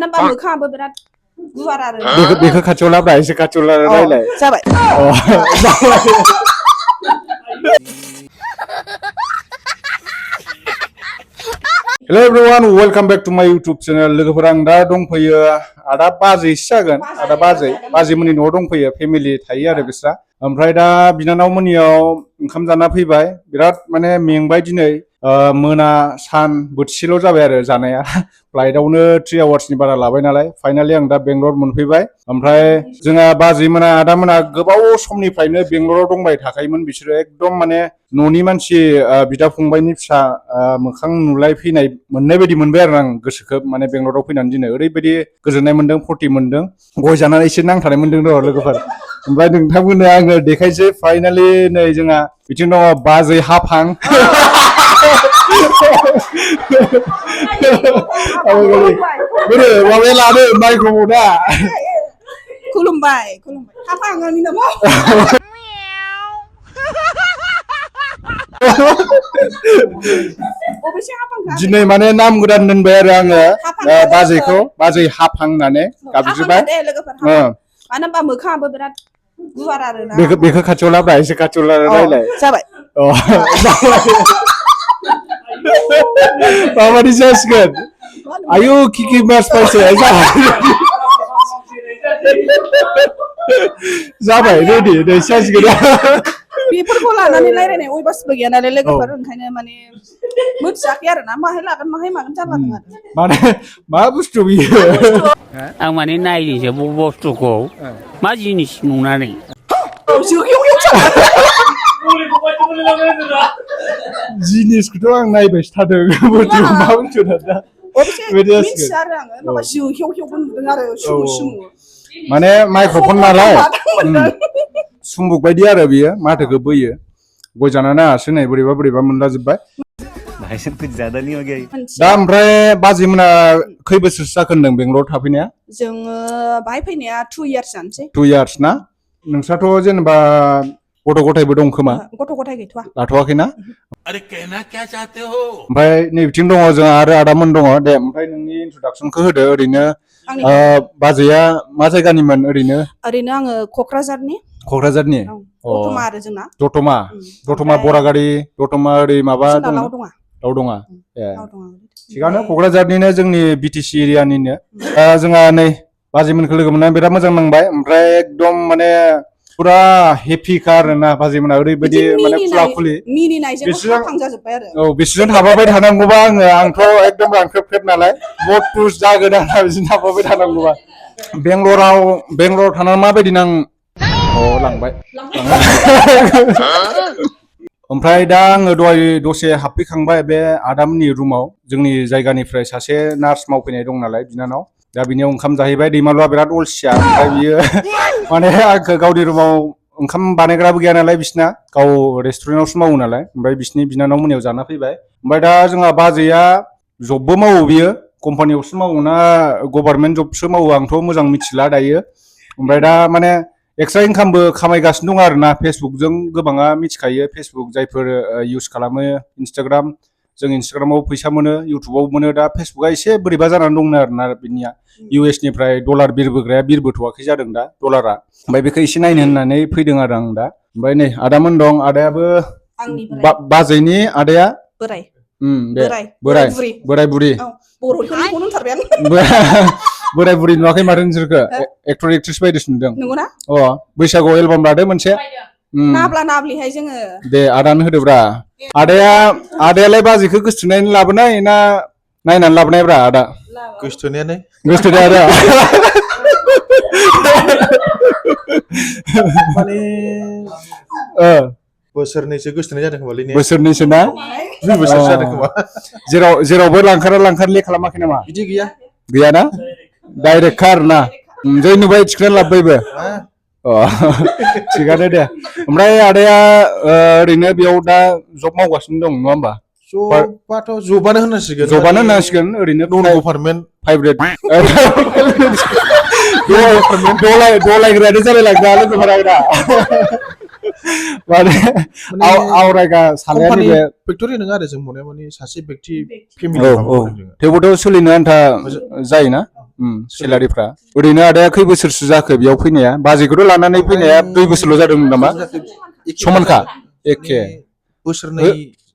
Namba मोखाङाबो बिराद गुवार आरो बेखौ खाथियाव लाब्रा एसे खाथियाव रायलाय जाबाय Hello everyone, welcome back to my YouTube channel. लोगोफोर आं दा दंफैयो आदा बाजैसो जागोन आदा बाजै मोननि न'आव दंफैयो फेमिलि थायो आरो बिस्रा ओमफ्राय दा बिनानाव मोननियाव ओंखाम जाना फैबाय बिराद माने मेंबाय दिनै मोना सान बोथिसेल' जाबाय आरो जानाया फ्लाइटआवनो 3 आवार्सनि बारा लाबाय नालाय फाइनालि आं दा बेंगलर मोनफैबाय ओमफ्राय जोंहा बाजैमोना आदामोना गोबाव समनिफ्रायनो बेंगलराव दंबाय थाखायोमोन बिसोरो एकदम माने न'नि मानसि बिदा फंबायनि फिसा मोखां नुलाय फैनाय मोननाय बायदि मोनबाय आरो आं गोसोखौ माने बेंगलराव फैनानै दिनै ओरैबायदि गोजोननाय मोन्दों फुर्ति मोन्दों गय जानानै एसे नांथानाय मोन्दों र' लोगोफोर ओमफ्राय नोंथांमोननो आङो देखायसै फाइनालि नै जोंहा बिथिं दङ बाजै हाफां बोरो माबाया लादो माइक्र'फना खुलुमबाय हाफां आंनि नामाव दिनै माने नाम गोदान दोनबाय आरो आङो बाजैखौ बाजै हाफां होननानै गाबज्रिबाय मानो होनबा मोखाङाबो बिराद गुवार आरो ना बेखौ खाथियाव लाब्रा एसे खाथियाव रायलाय जाबाय माबादि जासिगोन आयु किकि मास पाइसे जाबाय रेडि नै जासिगोन बेफोरखौ लानानै रायलायनाय अयबासबो गैया नालाय लोगोफोर ओंखायनो माने मिथियाखै आरो ना माहाय लागोन माहाय मागोन जालादों आरो माने मा बुस्थु बियो आं माने नायनोसो बे बुस्थुखौ मा जिनिस नुनानै जिनिसखौथ' आं नायबायसो थादों मा बुस्थु दा मिथिया आरो आङो माबा जिउ हेव हेवबो नुदों आरो माने माइक्र'फन नालाय सुम्बुक बायदि आरो बियो माथोखौ बोयो गय जाना नाङासो नै बोरैबा मोनलाजोब्बाय दा ओमफ्राय बाजैमोना खै बोसोरसो जाखो होनदों बेंगलराव थाफैनाया जोङो बाहाय फैनाया 2 इयार्स जानोसै 2 इयार्स ना नोंस्राथ' जेनेबा गथ' गथायबो दं खोमा गथ' गथाय गैथ'वा लाथ'वाखैना ओमफ्राय नै बिथिं दङ जोंहा आरो आदामोन दङ दे ओमफ्राय नोंनि इन्ट्रडाक्सनखौ होदो ओरैनो बाजैया मा जायगानिमोन ओरैनो आङो क'क्राझारनि दतमा आरो जोंना दतमा बरागारि दतमा ओरै माबा दं दावदङा थिगानो क'क्राझारनिनो जोंनि बिटिसि एरियानिनो जोंहा नै बाजैमोनखौ लोगो मोननानै बिराद मोजां नांबाय ओमफ्राय एकदम माने पुरा हेपिखा आरोना बाजैमोना ओरैबायदि माने खुला खुलि बिसोरजों थाफाबाय थानांगौबा आंथ' एकदम रानख्रेब नालाय बदपुस जागोन आंना बिदिनो थाफाबाय थानांगौबा बेंगलराव थानानै माबायदि लांबाय ओमफ्राय दा आङो दहाय दसे हाबफैखांबाय बे आदामोननि रुमाव जोंनि जायगानिफ्राय सासे नार्स मावफैनाय दं नालाय बिनानाव दा बिनियाव ओंखाम जाहैबाय दैमालुआ बिराद अलसिया ओमफ्राय बियो माने आंखौ गावनि रुमाव ओंखाम बानायग्राबो गैया नालाय बिसिना गाव रेस्टुरेन्टावसो मावो नालाय ओमफ्राय बिसिनि बिनानाव मोननियाव जाना फैबाय ओमफ्राय दा जोंहा बाजैया जबबो मावो बियो कम्पानियावसो मावो ना गभार्नमेन्ट जबसो मावो आंथ' मोजां मिथिला दायो ओमफ्राय दा माने एक्सट्रा इनकामबो खामायगासिनो दं आरोना फेसबुकजों गोबाङा मिथिखायो फेसबुक जायफोर इउज खालामो इन्सटाग्राम जों इन्सटाग्रामाव फैसा मोनो इउटुबाव मोनो दा फेसबुकआ एसे बोरैबा जानानै दंनो आरोना बिनिया US निफ्राय डलार बिरबोग्राया बिरबोथ'वाखै जादों दा डलारा ओमफ्राय बेखौ एसे नायनो होननानै फैदों आरो आं दा ओमफ्राय नै आदामोन दं आदायाबो बाजैनि आदाया बोराय बुरि बोराय बुरि नुवाखै माथो नोंसोरखौ एक्टर एक्ट्रिस बायदिसो नुदों नंगौना बैसागुआव एलबाम लादो मोनसे नाब्लाहाय जोङो दे आदानो होदोब्रा आदायालाय बाजैखौ गोसोथोनायनि लाबोनाय ना नायनानै लाबोनाय ब्रा आदा गोसोथोनाय आदा माने बोसोरनैसो गोसोथोनाय जादों खोमालै ने बोसोरनैसो ना 2 बोसोरसो जादों खोमा जेरावबो लांखारलि खालामाखै नामा बिदि गैयाना डाइरेक्ट खार ना जै नुबाय थिखोनानै लाबोबायबो थिगानो दे ओमफ्राय आदाया ओरैनो बेयाव दा जब मावगासिनो दं नङा होमबा जबानो होनांसिगोन ओरैनो गभार्नमेन्ट दलायग्रायानो जालायलांग्रा लोगोफोरा माने आवरायगा साननायानो बे फेक्टरि नङा आरो जों माने सासे व्यक्ति फेमिलि थेवबोथ' सोलिनो आन्था जायोना सेलारिफ्रा ओरैनो आदाया खै बोसोरसो जाखो बेयाव फैनाया बाजैखौथ' लानानै फैनाया 2 बोसोरल' जादोंमोन नामा समानखा एखे बोसोरनै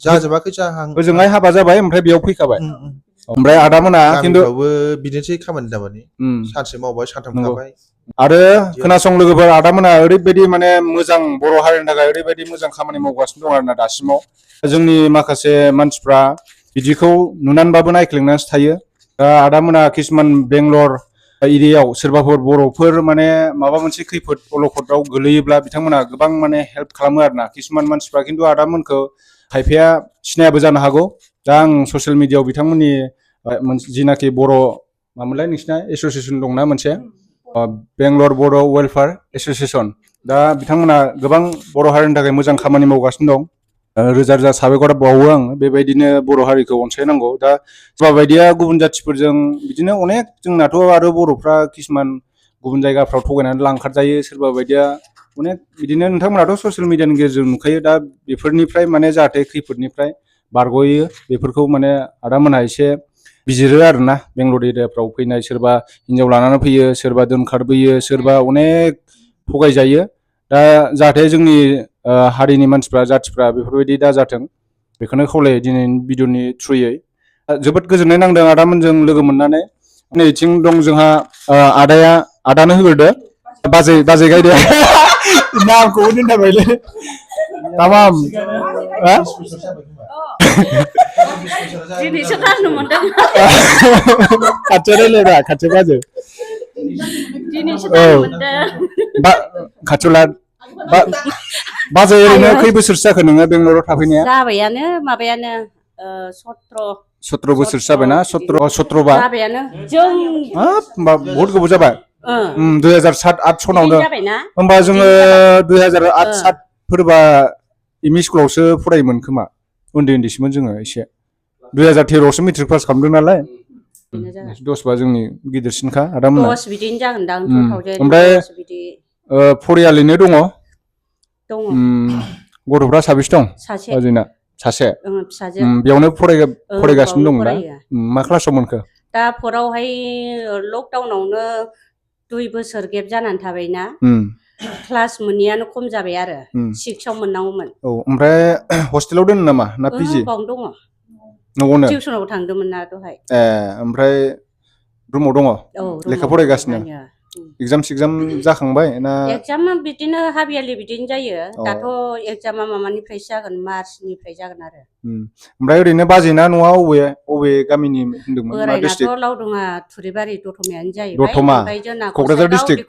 जाजोबाखै जाहां ओजोंहाय हाबा जाबाय ओमफ्राय बेयाव फैखाबाय ओमफ्राय आदामोना खिन्थु बिदिनोसै खामानि दामानि सानसे मावबाय सानथाम थाबाय आरो खोनासं लोगोफोर आदामोना ओरैबायदि माने मोजां बर' हारिनि थाखाय ओरैबायदि मोजां खामानि मावगासिनो दं आरोना दासिमाव जोंनि माखासे मानसिफ्रा बिदिखौ नुनानैबाबो नायख्लेंनानैसो थायो दा आदामोना किसुमान बेंगलर एरियायाव सोरबाफोर बर'फोर माने माबा मोनसे खैफोद अलखदाव गोलैयोब्ला बिथांमोना गोबां माने हेल्प खालामो आरोना किसुमान मानसिफ्रा खिन्थु आदामोनखौ खायफाया सिनायाबो जानो हागौ दा आं ससियेल मिडियायाव बिथांमोननि जिनाखि बर' मामोनलाय नोंसिना एस'सियेसन दंना मोनसे बेंगलर बर' वेलफेयार एस'सियेसन दा बिथांमोना गोबां बर' हारिनि थाखाय मोजां खामानि मावगासिनो दं रोजा रोजा साबायखर बावो आं बेबायदिनो बर' हारिखौ अनसायनांगौ दा सोरबा बायदिया गुबुन जाथिफोरजों बिदिनो अनेक जोंनाथ' आरो बर'फ्रा किसुमान गुबुन जायगाफ्राव थगायनानै लांखारजायो सोरबा बायदिया अनेक बिदिनो नोंथांमोनाथ' ससियेल मिडियानि गेजेरजों नुखायो दा बेफोरनिफ्राय माने जाहाथे खैफोदनिफ्राय बारग'यो बेफोरखौ माने आदामोनहा एसे बिजिरो आरोना बेंगलर एरियाफ्राव फैनाय सोरबा हिन्जाव लानानै फैयो सोरबा दोनखारबोयो सोरबा अनेक थगायजायो दा जाहाथे जोंनि हारिनि मानसिफ्रा जाथिफ्रा बेफोरबायदि दाजाथों बेखौनो खावलायो दिनैनि भिडिअनि थ्रुयै जोबोद गोजोननाय नांदों आदामोनजों लोगो मोननानै नैथिं दं जोंहा आदानो होग्रोदो बाजै गायदे नामखौबो दोनथारबायलै तामाम दिनैसो गारनो मोनदों खाथियाव रायलायब्रा खाथियाव बाजै दिनैसो गारनो मोनदों खाथियाव ला बाजै ओरैनो खै बोसोरसो जाखो नोङो बेंगलराव थाफैनाया जाबायानो माबायानो 17 बोसोरसो जाबायना 17 बा जाबायानो जों होमबा बहुत गोबाव जाबाय 2007-8 सनावनो जाबायना होमबा जोङो 2008-7 फोरबा एमइ स्कुलावसो फरायोमोन खोमा उन्दैमोन जोङो एसे 2013आवसो मेट्रिक पास खालामदों नालाय 10 बा जोंनि गिदिरसिनखा आदामोना 10 बिदिनो जागोन दां 2000 ओमफ्राय बिदि फरियालैनो दङ दङ गथ'फ्रा साबेसे दं सासे बाजैना सासे फिसाजो बेयावनो फरायगासिनो दं दा मा क्लासाव मोनखो दा फरावहाय लकडाउनावनो 2 बोसोर गेप जानानै थाबायना क्लास मोनैयानो खम जाबाय आरो 6आव मोननांगौमोन औ ओमफ्राय हस्टेलाव दोनो नामा ना पिजि बावनो दङ न'आवनो टिउसनाव थांदोंमोन ना दहाय ओमफ्राय रुमाव दङ लेखा फरायगासिनो एगजाम जाखांबाय ना एगजामा बिदिनो हाबियालि बिदिनो जायो दाथ' एगजामा माबानिफ्रायसो जागोन मार्चनिफ्राय जागोन आरो ओमफ्राय ओरैनो बाजैना न'आ अबे गामिनि होनदोंमोन मा डिस्ट्रिक्ट बोरायनाथ' लावदुङा थुरिबारि दतमायानो जाहैबाय दतमा ओमफ्राय जोंना क'क्राझार डिस्ट्रिक्ट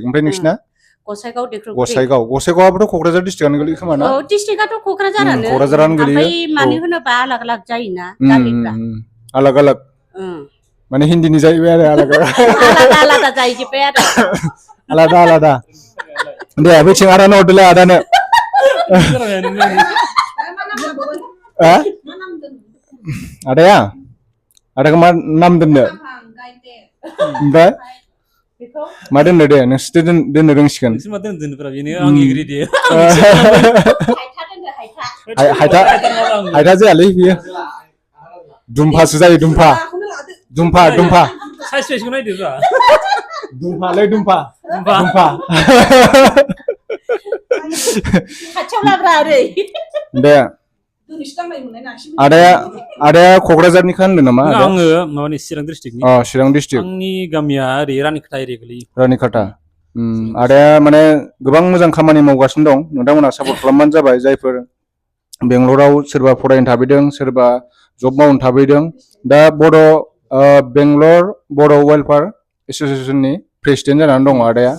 ओमफ्राय नोंसिना गसाइगाव गसाइगावआबोथ' क'क्राझार डिस्ट्रिक्टआनो गोलैयो खोमा ना औ डिस्ट्रिक्टआथ' क'क्राझारानो गोलैयो ओमफ्राय माने होनोबा आलाग आलाग जायोना गामिफ्रा आलाग आलाग माने हिन्दीनि जाहैबाय आरो आलादा आलादा जाहैजोब्बाय आरो आलादा दे बैथिं आदानो हरदोलाय आदानो आदाखौ मा नाम दोननो ओमफ्राय मा दोननो दे नोंसोर दोननो रोंसिगोन हायथा जायालै बियो दुम्फासो जायो दुम्फा दुम्फालै दुम्फा खाथियाव लाग्रा ओरै दे आदाया क'क्राझारनिखा होनदों नामा आङो माबानि चिरां डिस्ट्रिक्टनि चिरां डिस्ट्रिक्ट आंनि गामिया ओरै रानिखाथा एरिया गोलैयो रानिखाथा आदाया माने गोबां मोजां खामानि मावगासिनो दं नोंथांमोना सापर्ट खालामबानो जाबाय जायफोर बेंगलराव सोरबा फरायनो थाफैदों सोरबा जब मावनो थाफैदों दा बेंगलर बर' वेलफेयार एस'सियेसननि प्रेसिडेन्ट जानानै दङ आदाया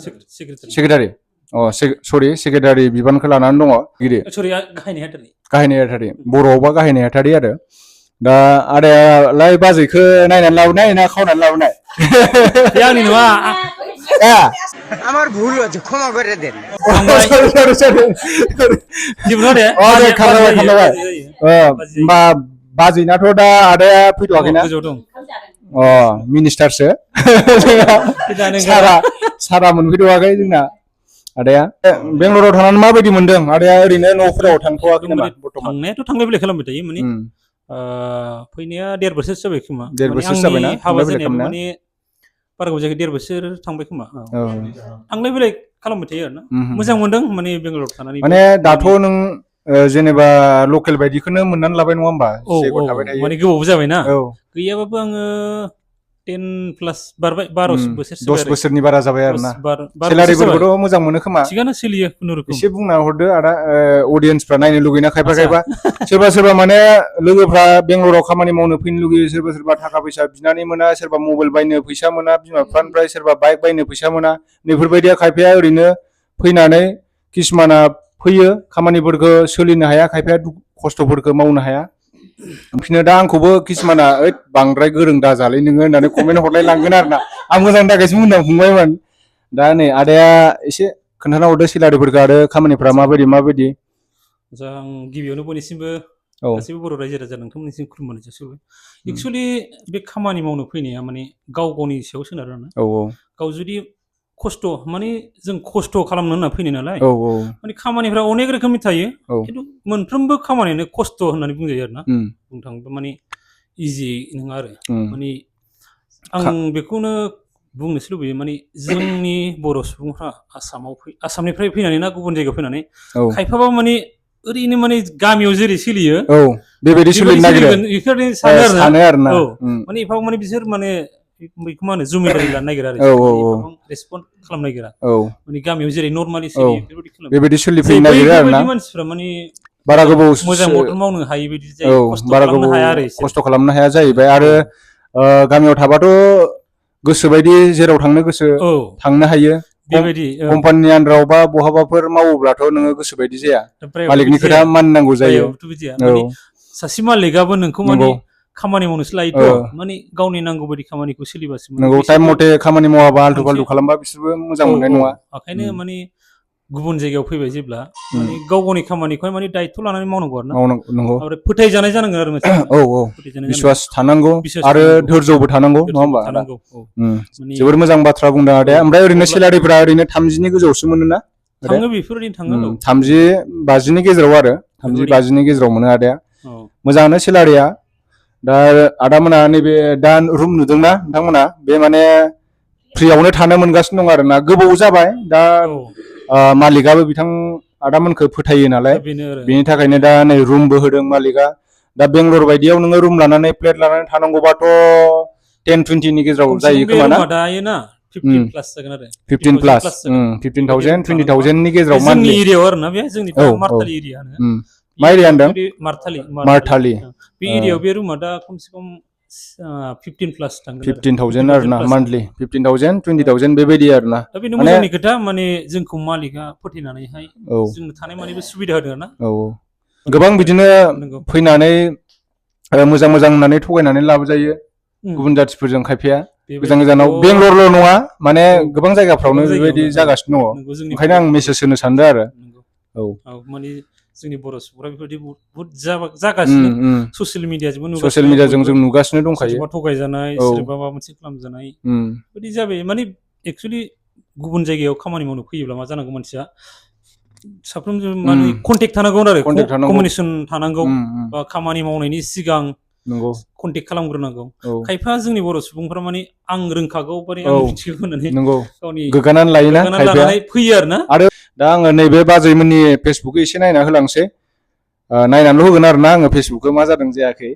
सेक्रेटारि बिबानखौ लानानै दङ गाहाय नेहाथारि बर'आवबा गाहाय नेहाथारि आरो दा आदायालाय बाजैखौ नायनानै लाबोनाय ना खावनानै लाबोनाय आंनि नङा আমার ভুল হচ্ছে ক্ষমা করে দেন होमबा बाजैनाथ' दा आदाया फैथ'वाखैना मिनिस्टारसो सारा मोनफैथ'वाखै जोंना आदाया बेंगलराव थानानै माबायदि मोनदों आदाया ओरैनो न'फोराव थांथ'वाखै नामा थांनायाथ' थांलाय फैलाय खालामबाय थायो माने फैनाया 1.5 बोसोरसो जाबाय खोमा 1.5 बोसोर जाबायना हाबा जानाया माने बारा गोबाव जायाखै 1.5 बोसोर थांबाय खोमा औ थांलाय फैलाय खालामबाय थायो आरोना मोजां मोनदों माने बेंगालराव थानानै माने दाथ' नों जेनेबा लकेल बायदिखौनो मोननानै लाबाय नङा होमबा जायगायाव थाबाय थायो माने गोबावबो जाबायना औ गैयाबाबो आङो 10+ बारबाय 12 बोसोरसो 10 बोसोरनि बारा जाबाय आरोना 12 सेलारिफोरखौथ' मोजां मोनो खोमा थिगानो सोलियो खुनुरुखुम एसे बुंना हरदो आदा अडियेन्सफ्रा नायनो लुगैना खायफा खायफा सोरबा सोरबा माने लोगोफ्रा बेंगलराव खामानि मावनो फैनो लुगैयो सोरबा सोरबा थाखा फैसा बिनानै मोना सोरबा मबाइल बायनो फैसा मोना बिमा बिफानिफ्राय सोरबा बाइक बायनो फैसा मोना बेफोरबायदिया खायफाया ओरैनो फैनानै किसुमाना फैयो खामानिफोरखौ सोलिनो हाया खायफाया खस्थ'फोरखौ मावनो हाया ओमफ्राय दा आंखौबो किसुमाना बांद्राय गोरों दाजालै नोङो होननानै कमेन्ट हरलाय लांगोन आरोना आं मोजांनि थाखायसो बुंना फंबायमोन दा नै आदाया एसे खोन्थाना हरदो सेलारिफोरखौ आरो खामानिफ्रा माबायदि आं गिबियावनो बयनिसिमबो गासैबो बर' रायजो राजा नोंथांमोननिसिम खुलुमनाय जासिबाय एक्सुवेलि बे खामानि मावनो फैनाया माने गाव गावनि सायाव सोनारो आरोना गाव जुदि खस्थ' माने जों खस्थ' खालामनो होनना फैनाय नालाय माने खामानिफ्रा अनेक रोखोमनि थायो खिन्थु मोनफ्रोमबो खामानियानो खस्थ' होननानै बुंजायो आरोना बुंनो थाङोब्ला माने इजि नङा आरो माने आं बेखौनो बुंनोसो लुबैयो माने जोंनि बर' सुबुंफ्रा आसामनिफ्राय फैनानै ना गुबुन जायगायाव फैनानै खायफाबा माने ओरैनो माने गामियाव जेरै सोलियो बेबायदि सोलिनो नागिरो बेफोरबायदि सानो आरोना माने एफा माने बिसोर माने बेखौ मा होनो जुमेदारि लानो नागिरा आरो रेसपन्ड खालामनो नागिरा माने गामियाव जेरै नर्मालि सोलियो बेबायदि सोलिफैनो नागिरो आरोना मानसिफ्रा माने बारा गोबाव मोजां मदद मावनो हायै बायदि जायो बारा गोबाव खस्थ' खालामनो हाया जाहैबाय आरो गामियाव थाबाथ' गोसोबायदि जेराव थांनो गोसो थांनो हायो बेबायदि कम्पानिनि आन्दाराव बा बहाबाफोर मावोब्लाथ' नोङो गोसोबायदि जाया मालिकनि खोथा मानिनांगौ जायो सासे मालिकआबो नोंखौ माने खामानि मावनोसो लायोथ' माने गावनि नांगौ बायदि खामानिखौ सोलिबासो नंगौ टाइम मथे खामानि मावाबा आल्टु फाल्टु खालामबा बिसोरबो मोजां मोननाय नङा ओंखायनो माने गुबुन जायगायाव फैबाय जेब्ला माने गाव गावनि खामानिखौ माने दायित्व लानानै मावनांगौ आरोना ओमफ्राय फोथायजानाय जानांगोन आरो मोनसे बिश्वास थानांगौ आरो धोर्जबो थानांगौ नङा होमबा जोबोर मोजां बाथ्रा बुंदों आदाया ओमफ्राय ओरैनो सेलारिफ्रा ओरैनो 30नि गोजौआवसो मोनोना थाङो बेफोरबायदिनो थाङो 30-50नि गेजेराव आरो 30-50नि गेजेराव मोनो आदाया मोजाङानो सेलारिया दा आदामोना नैबे दा रुम नुदोंना नोंथांमोना बे माने फ्रियावनो थानो मोनगासिनो दं आरोना गोबाव जाबाय दा मालिकआबो बिथां आदामोनखौ फोथायो नालाय बेनि थाखायनो दा नै रुमबो होदों मालिकआ दा बेंगलर बायदियाव नोङो रुम लानानै फ्लेट लानानै थानांगौबाथ' 10-20नि गेजेराव जायो खोमा ना 15 प्लास जागोन आरो 15 प्लास 15,000 20,000नि गेजेराव जोंनि एरियायाव आरोना बे जोंनि मार्टालि एरिया होनो मा एरिया होनदों मार्टालि बे एरियायाव बे रुमा दा खमसे खम 15 प्लास थांगोन 15,000 आरोना मान्थलि 15,000 20,000 बेबायदि आरोना दा बेनो मोजांनि खोथा माने जोंखौ मालिकआ फोथायनानैहाय जोंनो थानाय मानिबो सुबिदा होदों ना गोबां बिदिनो फैनानै मोजां होननानै थगायनानै लाबोजायो गुबुन जाथिफोरजों खायफाया गोजान गोजानाव बेंगलरल' नङा माने गोबां जायगाफ्रावनो बेबायदि जागासिनो दङ ओंखायनो आं मेसेज होनो सानदों आरो माने जोंनि बर' सुबुंफ्रा बेफोरबायदि बुहुत जागासिनो ससियेल मिडियाजों जों नुगासिनो दंखायो सोरबा थगायजानाय सोरबा माबा मोनसे खालामजानाय बिदि जाबाय माने एक्सुवेलि गुबुन जायगायाव खामानि मावनो फैयोब्ला मा जानांगौ मानसिया साफ्रोमजों माने कन्टेक्ट थानांगौ आरो कमिउनिकेसन थानांगौ बा खामानि मावनायनि सिगां कन्टेक्ट खालामग्रोनांगौ खायफा जोंनि बर' सुबुंफ्रा माने आं रोंखागौ माने आं मिथिगौ होननानै गावनि गोग्गानानै लायोना लानानै फैयो आरो दा आङो नैबे बाजैमोननि फेसबुकखौ एसे नायना होलांसै नायनानैल' होगोन आरोना आङो फेसबुकखौ मा जादों जायाखै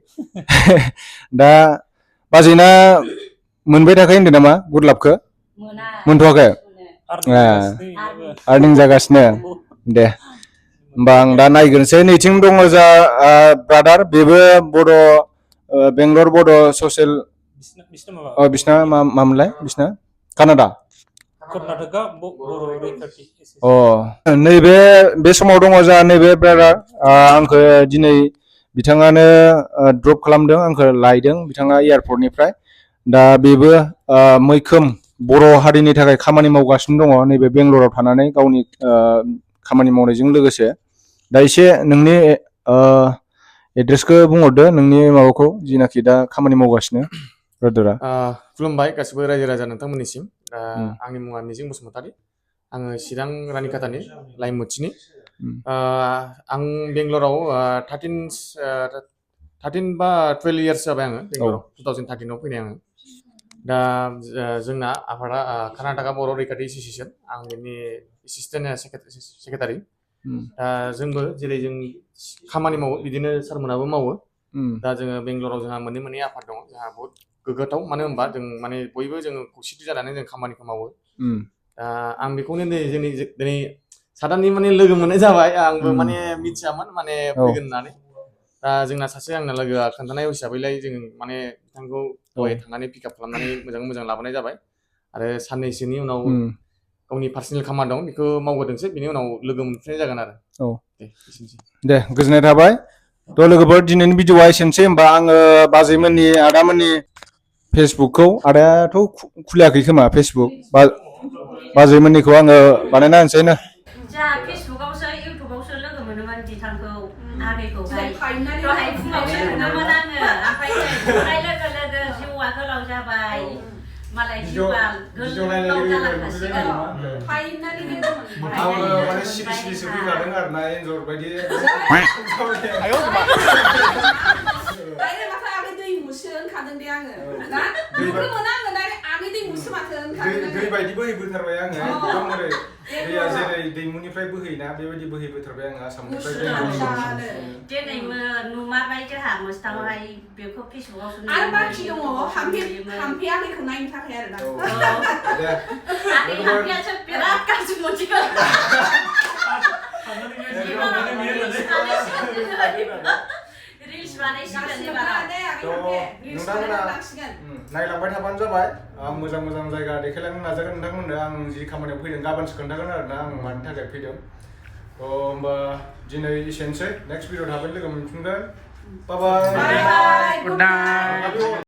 दा बाजैना मोनबाय थाखायो होनदों नामा गुडलाबखौ मोनथ'वाखै आर्निं जागासिनो दे होमबा आं दा नायग्रोनोसै नैथिं दङ जा ब्रादार बेबो बड' बेंगलर बड' ससियेल बिसिना मामोनलाय बिसिना कानाडा नैबे बे समाव दङ जा नैबे ब्रादार आंखौ दिनै बिथाङानो ड्रप खालामदों आंखौ लायदों बिथाङा एयारपर्टनिफ्राय दा बेबो मैखोम बर' हारिनि थाखाय खामानि मावगासिनो दङ नैबे बेंगलराव थानानै गावनि खामानि मावनायजों लोगोसे दा एसे नोंनि एड्रेसखौ बुंहरदो नोंनि माबाखौ जिनाखि दा खामानि मावगासिनो ब्रादारा खुलुमबाय गासिबो रायजो राजा नोंथांमोननिसिम आंनि मुङा मिजिं बसुमतारी आङो चिरां रानिखाथानि लाइमुथिनि आं बेंगलराव 13 बा 12 इयार्स जाबाय आङो बेंगलराव 2013 आव फैनाय आङो दा जोंना आफादा कर्नाटका बर' रैखाथि एस'सियेसन आं बेनि एसिस्टेन्ट सेक्रेटारि दा जोंबो जेरै जों खामानि मावो बिदिनो सारमोनाबो मावो दा जोङो बेंगलराव जोंहा मोननै आफाद दङ जोंहा बहुत गोग्गाथाव मानो होनबा जों माने बयबो जोङो खौसेथि जानानै जों खामानिखौ मावो दा आं बेखौनो दिनै सादाननि माने लोगो मोननाय जाबाय आंबो माने मिथियामोन माने फैगोन होननानै दा जोंना सासे आंना लोगोआ खोन्थानाय हिसाबैलाय जों माने बिथांखौ दहाय थांनानै पिकआप खालामनानै मोजां लाबोनाय जाबाय आरो साननैसोनि उनाव गावनि पार्सनेल खामानि दं बेखौ मावग्रोथोंसै बिनि उनाव लोगो मोनफिननाय जागोन आरो दे गोजोननाय थाबाय थ' लोगोफोर दिनैनि भिडिअआ एसेनोसै होमबा आङो बाजैमोननि आदामोननि फेसबुकखौ आदायाथ' खुलियाखै खोमा फेसबुक बाजैमोननिखौ आङो बानायना होनोसै ना जोंहा फेसबुकावसो इउटुबावसो लोगो मोनोमोन बिथांखौ आगैखौहाय दहाय फुङावसो नुदोंमोन आङो ओमफ्राय लोगो जिउआ गोलाव जाबाय मालाय जिउआ गोलाव जालांखासिगोन आङो माने सिरि फैखादों आरो ना एन्जर बायदि दैमुसो होनखादों दे आङो ना नुदोंमोन आङो आगै दैमुसो माथो होनखादों दै बायदि बोहैबोथारबाय आङो एकदम ओरै दैया जेरै दैमुनिफ्राय बोहैना बेबायदि बोहैबोथारबाय आङो आसामनिफ्राय दिनै नुमारबाय जोंहा मोस्टावहाय बेखौ फेसबुकावसो आरो बाखि दङ हाम्फे आगैखौ नायनो थाखाय आरो ना हाम्फेयासो बिराद गाज्रि मोनसिगोन रिल्स बानायसिगोन नायलांबाय थाबानो जाबाय आं मोजां जायगा देखायलांनो नाजागोन नोंथांमोननो आं जि खामानियाव फैदों गाबोनसो खोन्थागोन आरोना आं मानि थाखाय फैदों होमबा दिनै एसेनोसै नेक्स्ट भिडिअ थाबै लोगो मोनफिनगोन बाय बाय गुड नाइट